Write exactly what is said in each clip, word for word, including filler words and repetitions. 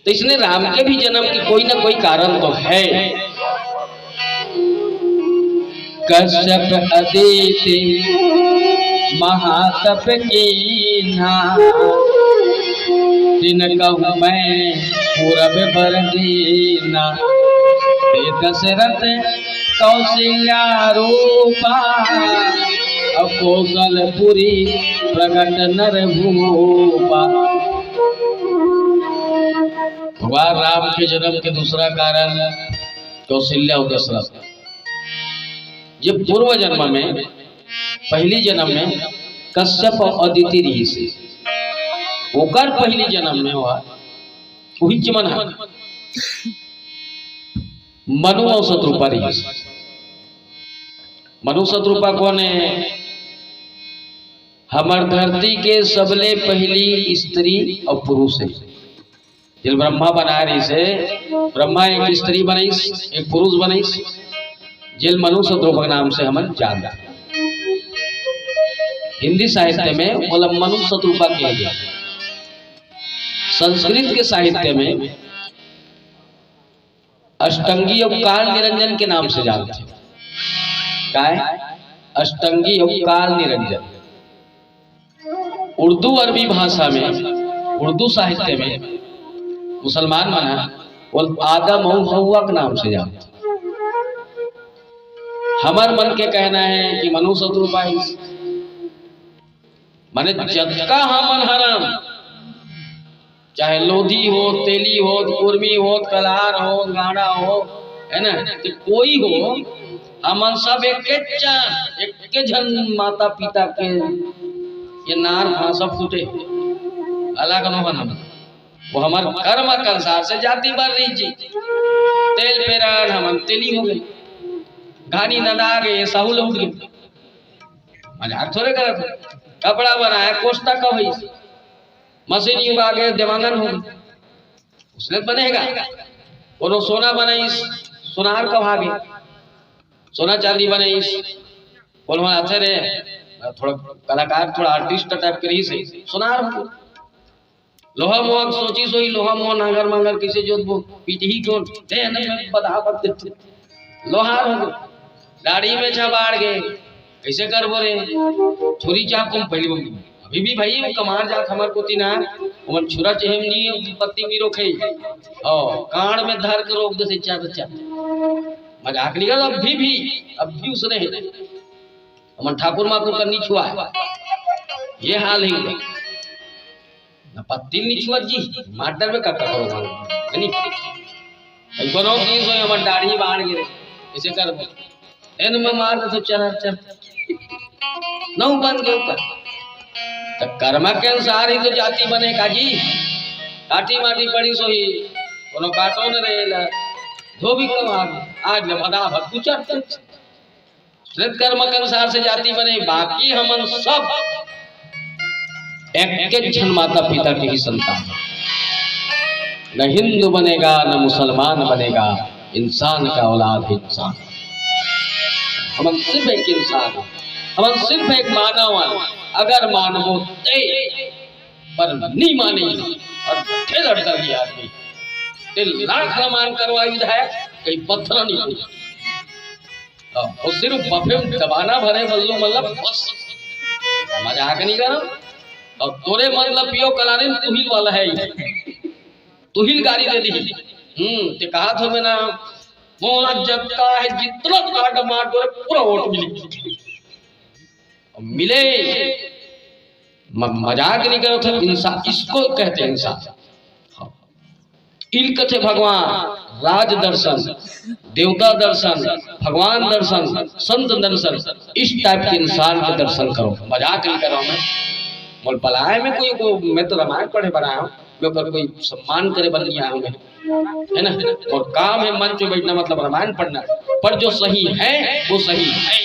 तो इसने राम के भी जन्म की कोई ना कोई कारण तो है। कश्यप अदिति महातप कीन्हा, तिनकहु मैं पूरब बर दीन्हा। ते दशरथ कौशल्या रूपा, अउ कौशलपुरी प्रगट नर भूपा। भगवान राम के जन्म के दूसरा कारण कौशल्या अउ दशरथ। जे पूर्व जन्म में, पहली जन्म में कश्यप अउ अदिति रिहिस हे, ओकर पहली जन्म में हुआ, उही मन ह मनु अउ शतरूपा रिहिस। मनु शतरूपा कोन हे? हमर धरती के सबले पहली स्त्री अउ पुरुष हे। जेल ब्रह्मा बनाए रहिस हे, ब्रह्मा एक स्त्री बनइस, एक पुरुष बनइस, जेल मनु शतरूपा के नाम से हमन जानथन। हिंदी साहित्य में ओला मनु शतरूपा कहे गे। संस्कृत के साहित्य में अष्टंगी अउ काल निरंजन के नाम से जानथे। काय? अष्टंगी अउ काल निरंजन। उर्दू अरबी भाषा में, उर्दू साहित्य में मुसलमान मन ह ओला आदम अउ हव्वा के नाम से जानथे। हमर मन के कहना हे कि मनु शतरूपा हे। माने जतका हमन हरन, चाहे लोधी हो, तेली हो, कुर्मी हो, कलहार हो, गांडा हो, है ना, तो कोई हो, हमन सब एके झन, एके झन माता पिता के ये नार भांसा फूटे, अलग नोहन हमन। वो हमर कर्म के अनुसार से जाति बर रही जी। तेल पेरन हमन तेली हो गे, घानी नंदा गे, साहू लहुट गे। मजाक थोड़े करत हँव। कपड़ा बनाए, कोस्टा कब होइस? मशीन युग आ गे, देवांगन हो गे। उसने बनेगा। कोनो सोना बनाइस, सोनार कब आ गे? सोना चांदी बनाइस, कोनो आथे रे, थोड़ा कलाकार, थोड़ा artist type के रहिस हे, सोनार हो गे। लोहा मोहा के सोचिस होही, लोहा मोहा नांगर मांगर कइसे जोतबो, पीटही कोन? दे न मैं बधा बध देथे। लोहार हो गे, दाढ़ी में छबाड़ गे, कइसे करबो रे? छुरी चाकू में पहली बंदी। अभी भी भाई वो कमार जात हमर कोती ना, ओमन छुरा चेहे में नहीं पत्ती मिरो खाई। ओ, कान में धर के रोक देथे चार चार। मजाक नहीं कर, अभी भी, अब भी उसने है। हमन ठाकुर माकुर कर नहीं छुआ है। ये हाल है। न पत्ती नी छुअत जी, मार डरबे का करो भाई, है नी? भाई कोनो की सोई हमर दाढ़ी बाढ़ गे, कइसे करबो? एन में मार दे तो चल, चल। नौ बन गए ऊपर। तो कर्म के अनुसार ही तो जाति बने का जी। काटी माटी पड़ी सोई, कोनो काटो न रहेला। धोबी कमार, आज ले बदा भक्तू चढ़ते। श्वेत कर्म के अनुसार से जाति बने, बाकी हमन सब एक, एक झन माता पिता के ही संतान। न हिंदू बनेगा, न मुसलमान बनेगा, इंसान का औलाद है इंसान। हमन सिर्फ एक इंसान हन, हमन सिर्फ एक मानव हन। अगर मानबो ते, पर नहीं माने और ठेलर कर लिया आदमी। ते लाख रमान करवाई विधायक, कहीं पत्थर नहीं फूटा। हाँ, वो सिर्फ बफे में दबाना भरे बल्लू मतलब बस। मजाक नहीं करो। और तोरे मतलब पियो कलाने तुहिल वाला है ये। तुहिल गाली दे दी। हम्म, ते कहा था मैं ना, मोला जब का है जितना काट मार दो पूरा वोट मिली। और मिले। म-, मजाक नहीं करो था, इंसान इसको कहते हैं इंसान। हाँ। इल कथे भगवान, राज दर्शन, देवता दर्शन, भगवान दर्शन, संत दर्शन, इस टाइप के इंसान के दर्शन करो। मजाक नहीं कर रहा हूँ मैं। मोल बलाए में कोई को, मैं तो रामायण पढ़े बर आया हूँ, मैं ओकर कोई सम्मान करे बर नहीं आया हूँ मैं, है ना? और काम है मंच पे बैठना, मतलब रामायण पढ़ना, पर जो सही है वो सही है।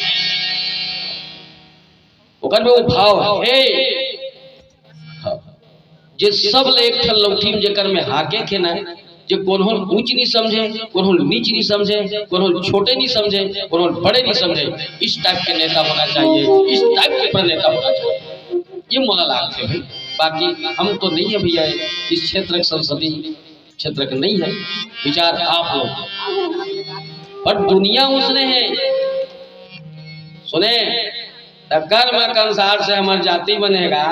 ओकर में वो भाव हे। हाँ। जे सब ले एक ठन लौठी में जेकर में हाके के ना, जे कोनो ल ऊंच नहीं समझे, कोनो ल नीच नहीं समझे, कोनो ल छोटे नहीं समझे, कोनो ल बड़े नहीं समझे, इस टाइप के नेता होना चाहिए, इस टाइप के प्रणेता होना चाहिए। ये मोला लागथे भाई। बाकी हम तो नहीं है भैया इस क्षेत्र के संसदीय क्षेत्र के नहीं है, विचार आप लोग। पर दुनिया उसने है, सुने, त कर्म के अनुसार से हमर जाति बनेगा।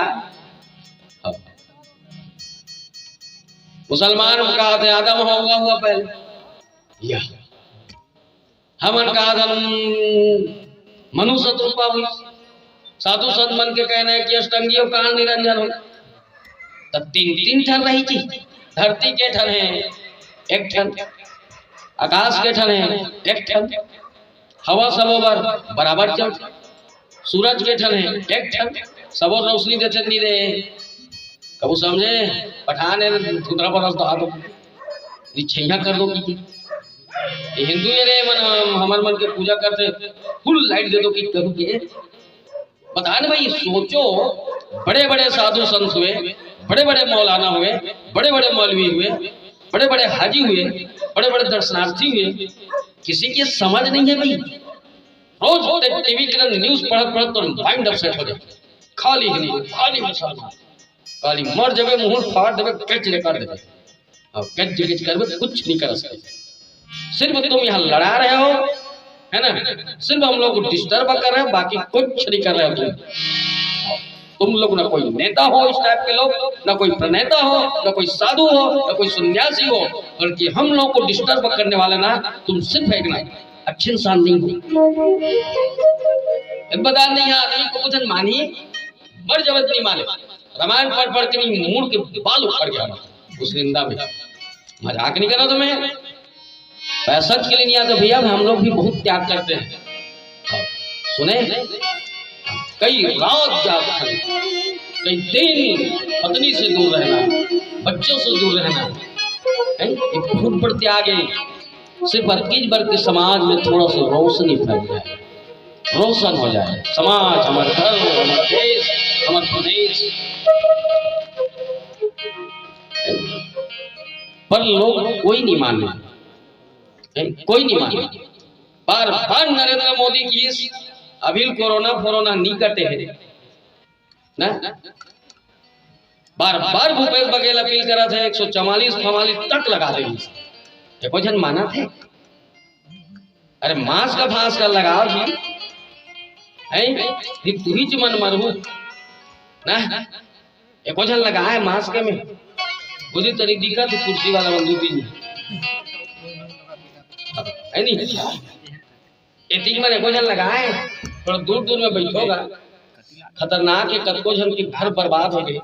मुसलमान कहा थे आदम हुआ हुआ पहले, या हमन कहा थे मनुष्य रूपा हुई। साधु संत मन के कहना है कि अष्टंगी अउ काल निरंजन हो, त तीन तीन ठन रही जी। धरती के ठन है एक ठन, आकाश के ठन है एक ठन, हवा सबो बर बराबर चलथे। सूरज के ठन है एक ठन, सबो रोशनी देथे, नी दे। कबू समझे? पठान है, धुंधला बरस दो, हाथ निछैया कर दो की। ये हिंदू ये रे मन, हम, हमर मन के पूजा करते, फुल लाइट दे दो की कबू के। पता नहीं भाई, सोचो, बड़े बड़े साधु संत हुए, बड़े बड़े मौलाना हुए, बड़े बड़े मौलवी हुए, बड़े बड़े हाजी हुए, बड़े बड़े दर्शनार्थी हुए, किसी की समझ नहीं है भाई। रोज टीवी के न्यूज पढ़त पढ़त तो माइंड अपसेट हो जाए। खाली हिंदू, खाली मुसलमान, खाली मर जबे, मुंह फाड़ देबे, कैच निकाल देबे। और कैच जिगिच करबे, कुछ नहीं कर सकते। सिर्फ तुम यहाँ लड़ा रहे हो, है ना, सिर्फ हम लोग को डिस्टर्ब कर रहे हो, बाकी कुछ नहीं कर रहे हो तुम। तुम लोग ना कोई नेता हो इस टाइप के लोग, ना कोई प्रणेता हो, ना कोई साधु हो, ना कोई सन्यासी हो, बल्कि हम लोग को डिस्टर्ब करने वाले ना तुम सिर्फ एक ना अच्छे इंसान नहीं हो। एक बता नहीं, यहाँ आदमी को कुछ मानी, मर जबत नहीं माने। रामायण पढ़ पढ़ के नहीं, मूड़ के बाल उखड़ गया उस निंदा में। मजाक नहीं कर रहा तुम्हें, पैसा के लिए नहीं आता भैया। हम लोग भी बहुत त्याग करते हैं। हाँ, सुने, कई रात जाग है, कई दिन पत्नी से दूर रहना, बच्चों से दूर रहना है, एक बहुत बड़ त्याग है। सिर्फ अतकीच बर के समाज में थोड़ा सा रोशनी फैल जाए, रोशन हो जाए समाज, हमारे धर्म, हमारा देश, हमारा प्रदेश। पर लोग कोई नहीं माने, कोई नहीं माने। बार बार नरेंद्र मोदी की इस अभी कोरोना फोरोना नहीं कटे है ना, बार बार भूपेश बघेल अपील करा थे, एक सौ चवालीस फवालीस तक लगा दे। एको झन माना थे, अरे मास्क फास्क लगाओ जी, हैं? ये तुही च मन मरहू ना। एको झन लगाए मास्क में, बुझी तरी दिखत कुर्सी वाला बंदूक ही है नहीं। एती मन एको झन लगाए, थोड़ा दूर दूर में बैठोगा। खतरनाक है, कतको झन के घर बर्बाद हो गए।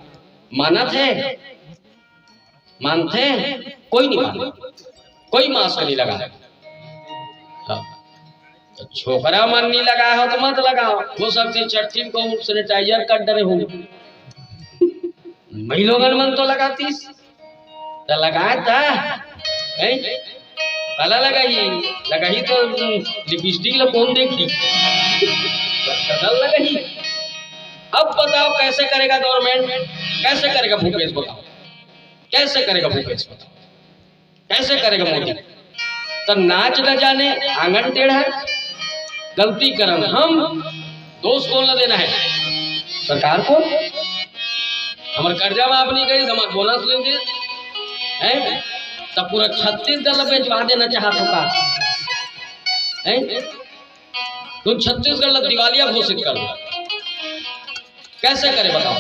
मानत है, मानथे, कोई नहीं माने, कोई मास्क नहीं लगा। हाँ। तो छोकरा मन नहीं लगाए हो तो मत लगाओ, हो सकथे छट्ठी को सैनिटाइजर कर डरे हो। महिलोगन मन तो लगातीस, त लगाए त, हैं? काला लगाही, लगाही तो लिपस्टिक ला कौन देखी? शक्ल लगाही। अब बताओ कैसे करेगा गवर्नमेंट, कैसे करेगा भूपेश, बताओ कैसे करेगा भूपेश, बताओ कैसे करेगा मोदी? त नाच न जाने, आंगन टेढ़ा, गलती करन हम, दोष कौन ला देना है? सरकार को। हमर कर्जा माफ नहीं करी, हमर बोनस नहीं दे, हैं? त पूरा छत्तीसगढ़ ला बेचवा देना चाहत हो का? हैं? तुम छत्तीसगढ़ ला दिवालिया घोषित कर दो। कैसे करे बताओ?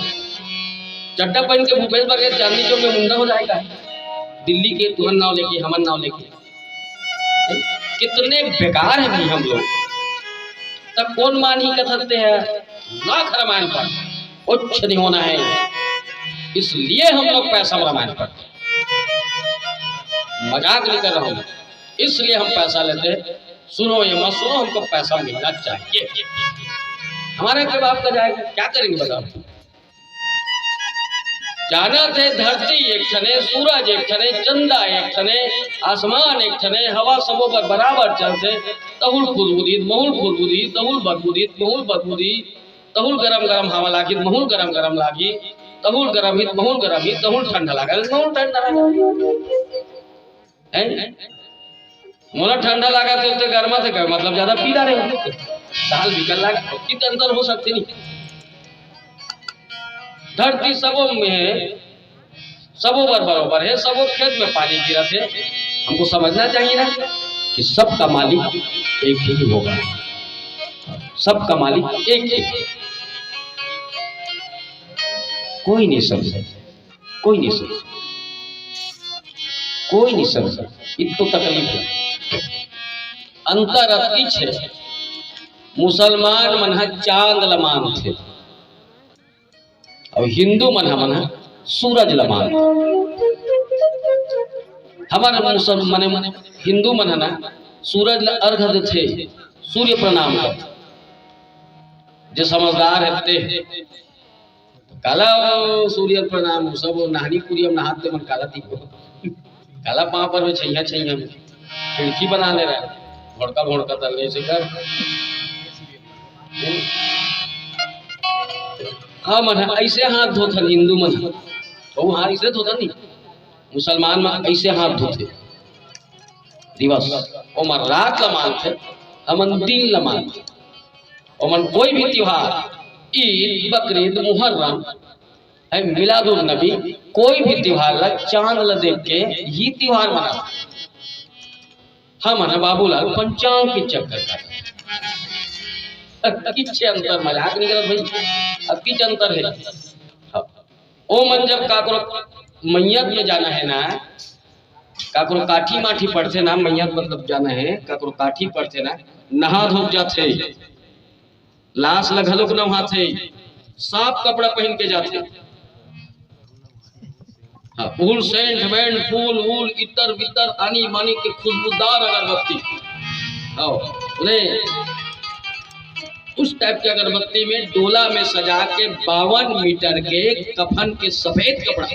चड्डा पहन के भूपेश बघेल चांदनी चौक में मुंडा हो जाएगा, दिल्ली के तुहर नाव लेके, हमर नाव लेके। कितने बेकार हैं भाई हम लोग। तब कौन मानही कथते हैं, लाख रामायण पढ़, कुछ नहीं होना है। इसलिए हम लोग पैसा में रामायण पढ़ते हैं, मजाक नहीं कर रहा हूँ, इसलिए हम पैसा लेते हैं। सुनो ये मत सुनो, हमको पैसा मिलना चाहिए। हमारा जब आपका जाएगा, क्या करेंगे बताओ? जानत हे धरती एक ठने, सूरज एक ठने, चंदा एक ठने, आसमान एक ठने, हवा सबो बर बराबर चलथे। तहुल फुरबुदी, महुल फुरबुदी, तहुल बरबुदी, महुल बरबुदी, तहुल गरम गरम हवा लागी, महुल गरम गरम लागी, तहुल गरम ही, महुल गरम ही, तहुल ठंडा लागे, महुल ठंडा लागे। हैं? मोला ठंडा लागत हे, ते गरमा से कर, मतलब ज्यादा पीला रहे। दाल बिकल लागे, कित अंतर हो सकते नहीं। धरती सबो में सबो बर बरोबर हे, सबो खेत में पानी गिरत हे। हमको समझना चाहिए ना कि सबका मालिक एक ही होगा, सबका मालिक एक ही। कोई नहीं समझे, कोई नहीं समझे, कोई नहीं समझे। इतनो तकलीफ हे। अंतर अतकिच हे, मुसलमान मन ह चांद ल मानथे, अउ हिंदू मन ह, मन ह सूरज ल मानथे। हमर मुसल-, माने हिंदू मन ह ना, सूरज ल अर्घ देथे, सूर्य प्रणाम करथे। जे समझदार हे ते, काला सूर्य प्रणाम, सब नहानी कुरिया म नहात ते मन काला दिखो। काला पाँव पर में छैया छैया में खिड़की बना ले रहा, भोड़का भोड़का तल ले से कर। हाँ, मन ह अइसे हाथ धोथन हिंदू मन ह। तो हाँ, अइसे धोथन नहीं, मुसलमान मन अइसे हाथ धोथे। दिवस, ओमन रात ल मानथे, हमन दिन ल मानथे। ओमन कोई भी त्योहार, ईद, बकरीद, मुहर्रम, है मिलादुल नबी, कोई भी त्योहार ल चांद ल देख के ही त्योहार मनाथे। हमन ह बाबूलाल पंचांग के चक्कर काटथे। अतकिच अंतर, मजाक नहीं करत भाई, अतकिच अंतर हे। हाँ। ओमन जब काकरो मइयत में जाना हे ना, काकरो काठी माठी पड़थे ना, मइयत मतलब जाना हे, काकरो काठी पड़थे ना, नहा धो के जाथे, लाश ल घलोक नहाथे, साफ कपड़ा पहिन के जाथे। हाँ, फूल, सेंट वेंट, फूल वूल, इतर बितर, आनी बानी के खुशबूदार अगरबत्ती। हाँ, ले, उस टाइप के अगरबत्ती में डोला में सजा के बावन मीटर के कफन के सफेद कपड़ा,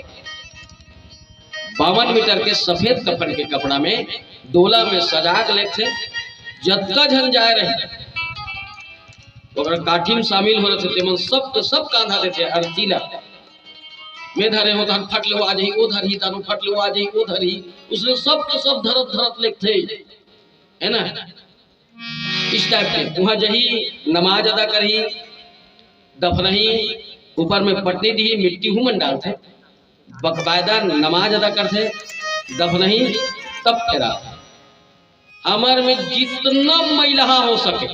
बावन मीटर के सफेद कफन के कपड़ा में डोला में सजा के लेथे। जतका झन जाए रहे, ओकर काठी में शामिल हो रहे थे, तेमन सब के सब कांधा देथे अरती ला। मैं धरे हो तहन फट ले वो आ जाही, वो धरही तहन फट ले वो आ जाही, वो धरही। उसने सब के सब धरत धरत लेथे, है ना? इस टाइप के वहां जही, नमाज अदा करही, दफनही, ऊपर में पटनी दिही, मिट्टी हूं मन डालथे, बकायदा नमाज अदा करथे, दफनही, तब फेरा। हमर में जितना मैलहा हो सके,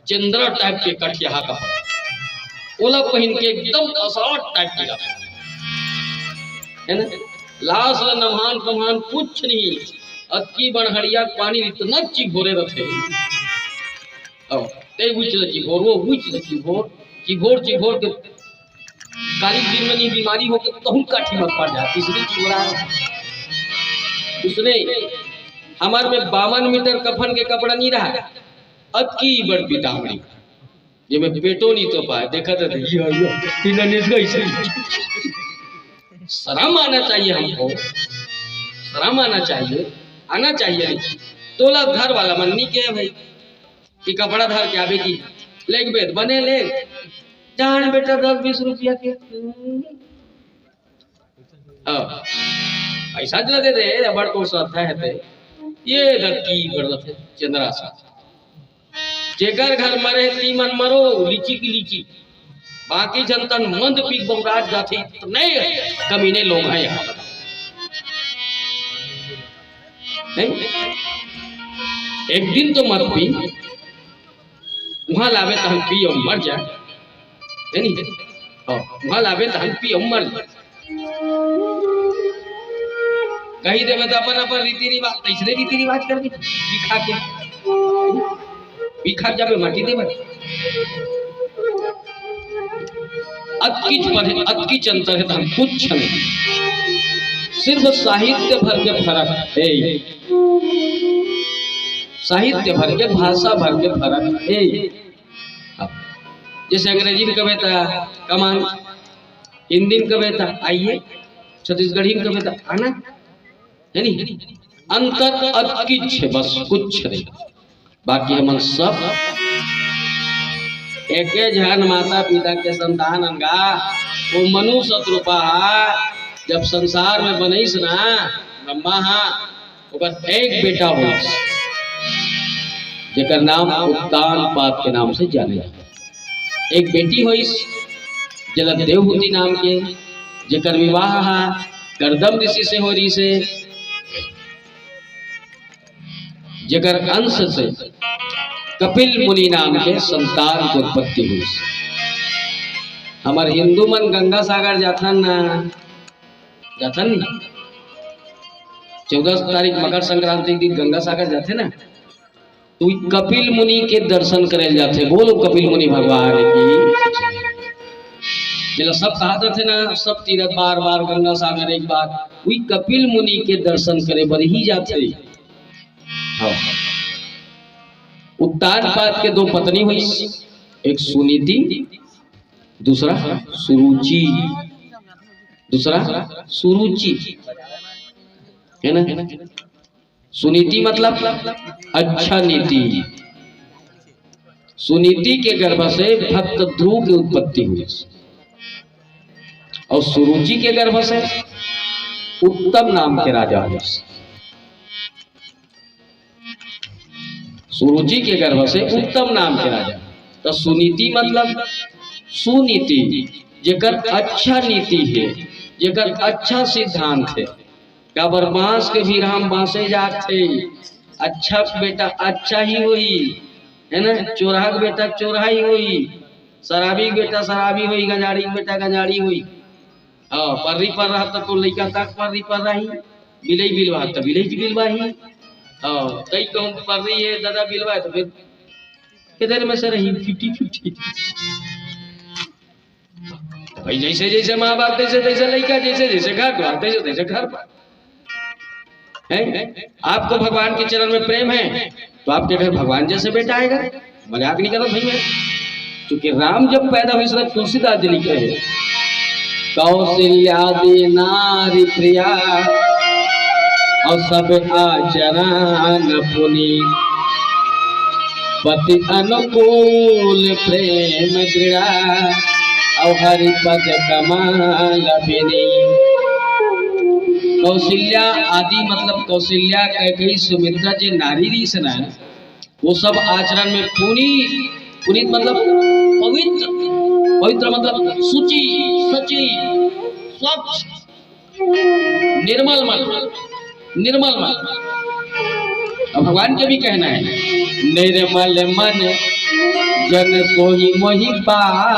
चंद्रा टाइप के कठिया कपड़ा, ओला पहिन के एकदम असराट टाइप के जाथे, है ना? लाश ला नमहान पमहान कुछ नहीं, अतकी बड़हड़िया पानी इतना चिघोरे रथे। अब ते उच ल चिघोर, वो उच ल चिघोर, चिघोर चिघोर के काली दिन में नी बीमारी होके तहु काठी मत पड़ जाए, तीसरी चिघोरा है। उसने हमर में बावन मीटर कफन के कपड़ा नहीं रहा, अतकी बड़ पितामड़ी, जेमे पेटो नहीं तो पाए, देखा था, ये, ये, तीन अनेस गई सही। शर्म आना चाहिए हमको, शर्म आना चाहिए, आना चाहिए। तोला घर वाला मन नहीं के भाई कि कपड़ा धर के आबे की, लेग बेद बने ले, जान बेटा दस बीस रुपया के। हाँ, पैसा दिला दे दे, बड़ को श्रद्धा है ते। ये धरती पर रथे चंद्रासन। जेकर घर मरे तीमन मरो, लीची की लीची। बाकी जनतन मंद पीक बौरात जाथे, इतने कमीने लोग हैं यहाँ। नहीं? एक दिन तो मत पी, वहां लावे तहन पी और मर जा, है नहीं? हाँ, वहां लावे तहन पी और मर जा। कही देवे तो अपन, अपन रीति रिवाज, तैसरे रीति रिवाज कर दे, बिखा के, बिखा जाबे माटी देवे। अतकिच पर है, अतकिच अंतर है, तो हम कुछ नहीं। सिर्फ साहित्य भर के फर्क है, साहित्य भर के, भाषा भर के फर्क है। अब जैसे अंग्रेजी में कहे था कमान, हिंदी में कबे त आइए, छत्तीसगढ़ी में कबे त आना, है नी? अंतर अतकिच हे, बस कुछ नहीं। बाकी हमन सब एके झन माता पिता के संतान अन गा। वो मनु सतरूपा हा, जब संसार में बनइस ना, ब्रह्मा हा, ओकर एक बेटा होइस, जेकर नाम उत्तानपाद के नाम से जाने जाथे। एक बेटी होइस, जेला देवहूति नाम के, जेकर विवाह हा कर्दम ऋषि से हो रहिसे, जेकर अंश से कपिल मुनि नाम के संतान के उत्पत्ति हुई। हमर हिंदू मन गंगा सागर जाथन ना, जाथन नी? चौदह तारीख मकर संक्रांति के दिन गंगा सागर जाथे ना, तो वही कपिल मुनि के दर्शन करे जाथे। बोलो कपिल मुनि भगवान की। जेला सब कहा जाथे ना, सब तीरथ बार बार, गंगा सागर एक बार, वही कपिल मुनि के दर्शन करे बर ही जाथे। हाँ। उत्तानपाद के दो पत्नी हुई, एक सुनीति, दूसरा सुरुचि, दूसरा सुरुचि, है ना? सुनीति मतलब अच्छा नीति। सुनीति के गर्भ से भक्त ध्रुव की उत्पत्ति हुई और सुरुचि के गर्भ से उत्तम नाम के राजा हुई। सुरुचि के गर्भ से उत्तम नाम के राजा। तो सुनीति मतलब सुनीति, जेकर अच्छा नीति है, जेकर अच्छा सिद्धांत है। काबर बांस के भी राम बांसे जात थे। अच्छा के बेटा अच्छा ही होई, है ना? चोरहा के बेटा चोरहा ही होई, शराबी के बेटा शराबी होई, गंजाड़ी के बेटा गंजाड़ी होई। हाँ, पर्री पर रहा तो, तो लइका तक पर्री पर रही, बिलई बिलवा तो बिलई की बिलवा ही। हाँ, तई कहूँ पर्री है दादा बिलवा है तो फिर किधर में से रही फिफ्टी फिफ्टी। भाई जैसे जैसे माँ बाप तैसे तैसे लइका, जैसे जैसे घर द्वार तैसे तैसे घर पर। हैं? आपको भगवान के चरण में प्रेम है तो आपके घर भगवान जैसे बेटा आएगा। मजाक नहीं करो भाई मैं। क्योंकि राम जब पैदा हुए, इसलिए तुलसीदास जी लिखे हैं, कौशल्यादि नारी प्रिया और सब आचरण पुनीत, पति अनुकूल प्रेम दृढ़ा और हरि पद कमल विनीत। कौशल्या आदि मतलब कौशल्या, कैकेयी, सुमित्रा जे नारी रहिस ना, वो सब आचरण में पुनीत, पुनीत मतलब पवित्र, पवित्र मतलब शुचि, सचि, स्वच्छ, निर्मल मन, निर्मल मन। अब भगवान के भी कहना है, निर्मल मन जन सोई मोहि पावा,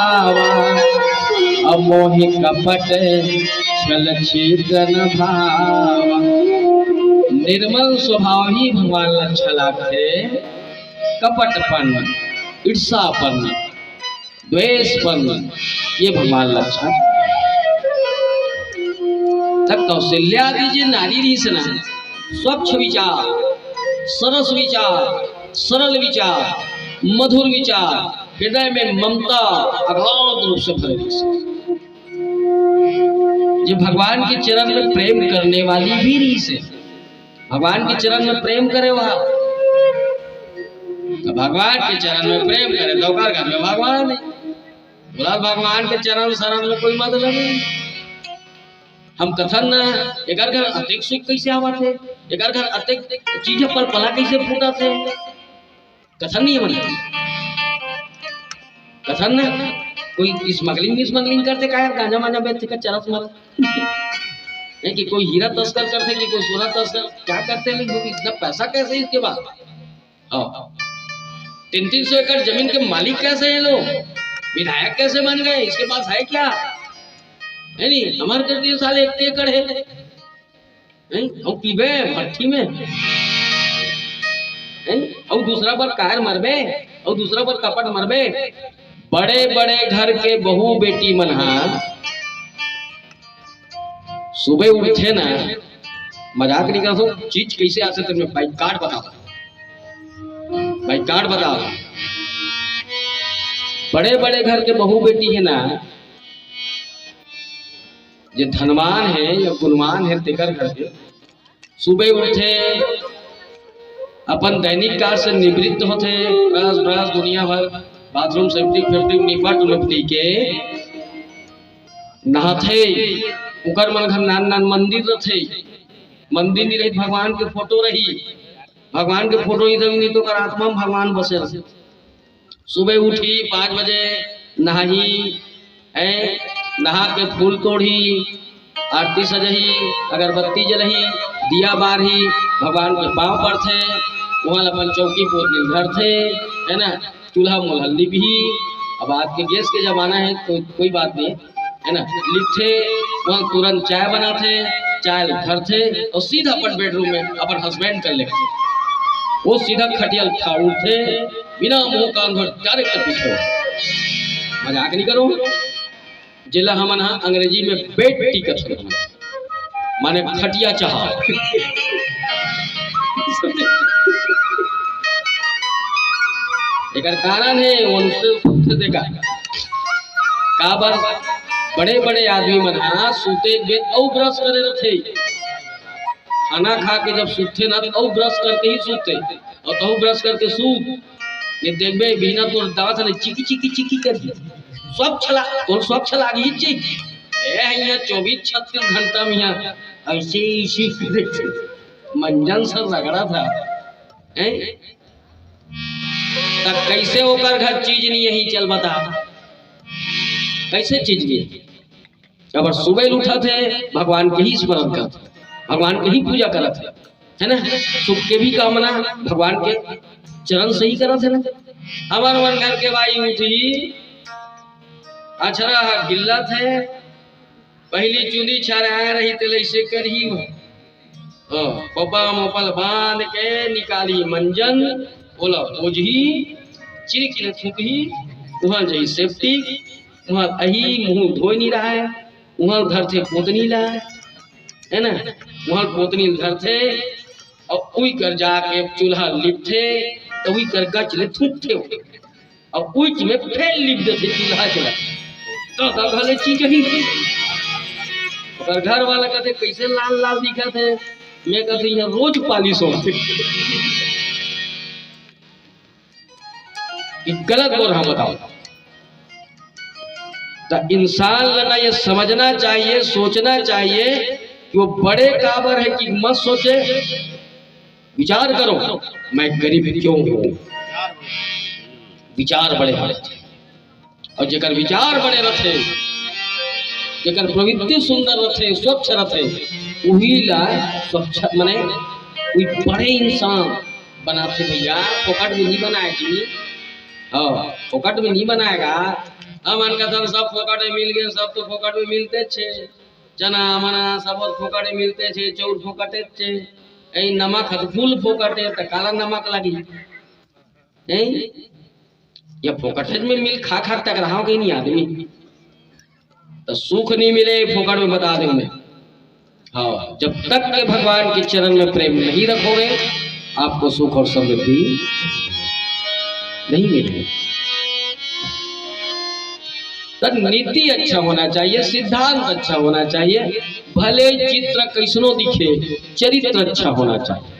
अब मोहि कपट छल छिद्र न भावा। निर्मल स्वभाव ही भगवान ला अच्छा लागथे। कपटपन, ईर्षापन, द्वेषपन, ये भगवान लक्षण। तब कौशल्या आदि जे नारी रहिस ना, स्वच्छ विचार, सरस विचार, सरल विचार, मधुर विचार, हृदय में ममता अगाध रूप से भरे रहिस, जे भगवान के चरण में प्रेम करने वाली भी रहिस, भगवान के चरण में प्रेम करे वहा, तो भगवान के चरण में प्रेम करे तो ओकर घर में भगवान है। बोला भगवान के चरण शरण में कोई मतलब नहीं। हम कथन ना, एकर घर अतेक सुख कैसे आवत है, एकर घर अतेक चीज पर पला कैसे फूटत है, कथन नहीं है मन। कथन ना, कोई स्मगलिंग स्मगलिंग करथे का यार, गांजा मांजा बेचथे का चरस मत। नहीं कि कोई हीरा तस्कर करथे कि कोई सोना तस्कर, क्या करथे लोग, इतना पैसा कैसे इसके पास? हाँ, तीन तीन सौ एकड़ जमीन के मालिक कैसे हैं लोग, विधायक कैसे बन गए, इसके पास है क्या? है नहीं, हमारे घर के साले एक एकड़ है। हैं? अउ पीबे भट्ठी में, हैं? अउ दूसरा बर कायर मरबे, अउ दूसरा बर कपट मरबे। बड़े बड़े घर के बहू बेटी मन हा सुबह उठे ना, मजाक नहीं करत हूँ, चीज कैसे आथे तेन में बाइक कार्ड बताओ, बाइक कार्ड बताओ। बड़े बड़े घर के बहू बेटी है ना, जे धनवान है या गुणवान है, तेकर घर के सुबह उठे, अपन दैनिक कार्य से निवृत्त होथे, ब्रश ब्रश दुनिया भर, बाथरूम सेफ्टी फेफ्टी निपट लुपटी के नहाथे। उकर मन घर नान नान मंदिर रथे, मंदिर नहीं रही, भगवान के फोटो रही, भगवान के फोटो ही रही, नहीं तो ओकर आत्मा में भगवान बसे रहे। सुबह उठी पाँच बजे, नहाही, हैं, नहा के फूल तोड़ही, आरती सजही, अगरबत्ती जलही, दिया बारही, भगवान के पाँव पड़थे, उहाँ ल अपन चौकी पोतनी धरथे, है ना, चूल्हा मोल्हा लिपही। अब आज के गैस के जमाना है तो कोई बात नहीं, है ना, लिपथे, उहाँ तुरंत चाय बनाथे, चाय ल धरथे और सीधा अपन बेडरूम में अपन हस्बैंड कर लेथे। वो सीधा खटिया ल ठार उठथे, बिना मुंह कान धोए डायरेक्ट पीछे। मजाक नहीं करो। जेला हमन ह अंग्रेजी में बेड टी कथन, माने खटिया चाहा। एकर कारण हे, ओनसे सुते देखा। काबर बड़े-बड़े आदमी मन ह सुते के बेर अउ ब्रश करे रथे। खाना खा के जब सुते ना, त अउ ब्रश करके ही सुते। अउ तहु ब्रश करके सूत। ये देखबे, बिना तोर दांत ने चिकी, चिकी, चिकी कर दी। स्वच्छ ला-, तोर स्वच्छ लागी चिक। ए, यहाँ चौबीस छत्तीस घंटा में यहाँ ऐसे ही इसी मंजन सर रगड़ा था। हैं? त कैसे ओकर घर चीज नहीं यही, चल बता, कैसे चीज नहीं? अबर सुबह उठत हे, भगवान के ही स्मरण करत हे, भगवान के ही पूजा करत हे, है ना? सुख के भी कामना भगवान के चरण से ही करत हे ना। हमर मन घर के बाई उठी, अछरा ह गिल्लत हे, पहली चुंदी छरहा रही तेल ऐसे करही हो। हाँ, पपा मोपल बांध के निकाली मंजन, ओला ओजही, चिरिक ले थूकही, उहाँ जाई सेप्टिक, उहाँ अही मुंह धोए नहीं रहा है, उहाँ धरथे पोतनी ला, है ना, उहाँ पोतनी धरथे, और उई कर जाके चूल्हा लिपथे, तो उई कर गच ले थूकथे। अब उच में फेर लिप देथे चूल्हा के लग। तो, तो भले चीज ही। ओकर घर वाला कहते, "कैसे लाल लाल दिखत हे?" मैं कहते, "यहाँ रोज पालिश होथे।" ये गलत बोल रहा, बताओ। तो इंसान लगा ये समझना चाहिए, सोचना चाहिए कि वो बड़े काबर है कि मत सोचे। विचार करो, मैं गरीब क्यों हूँ? विचार बड़े होने चाहिए। और जेकर विचार बड़े रथे, जेकर प्रवृत्ति सुंदर रथे, स्वच्छ रथे, उही ला स्वच्छ, माने, कोई बड़े इंसान बनाथे भैया, फोकट में नहीं बनाए जी। हाँ, फोकट में नहीं बनाएगा। हमन का सब, सब फोकट में मिल गए, सब तो फोकट में मिलते छे। चना मना सब फोकट में मिलते छे, चाउर फोकटे छे, ए नमक हत फूल फोकटे, त काला नमक लगी। ए, ये फोकट में मिल खा खा टकराव के नहीं आदमी, तो सुख नहीं मिले फोकट में, बता दें मैं। हाँ, जब तक के भगवान के चरण में प्रेम नहीं रखोगे, आपको सुख और समृद्धि नहीं मिलेगी। तो नीति अच्छा होना चाहिए, सिद्धांत अच्छा होना चाहिए, भले चित्र कैसनो दिखे, चरित्र अच्छा होना चाहिए।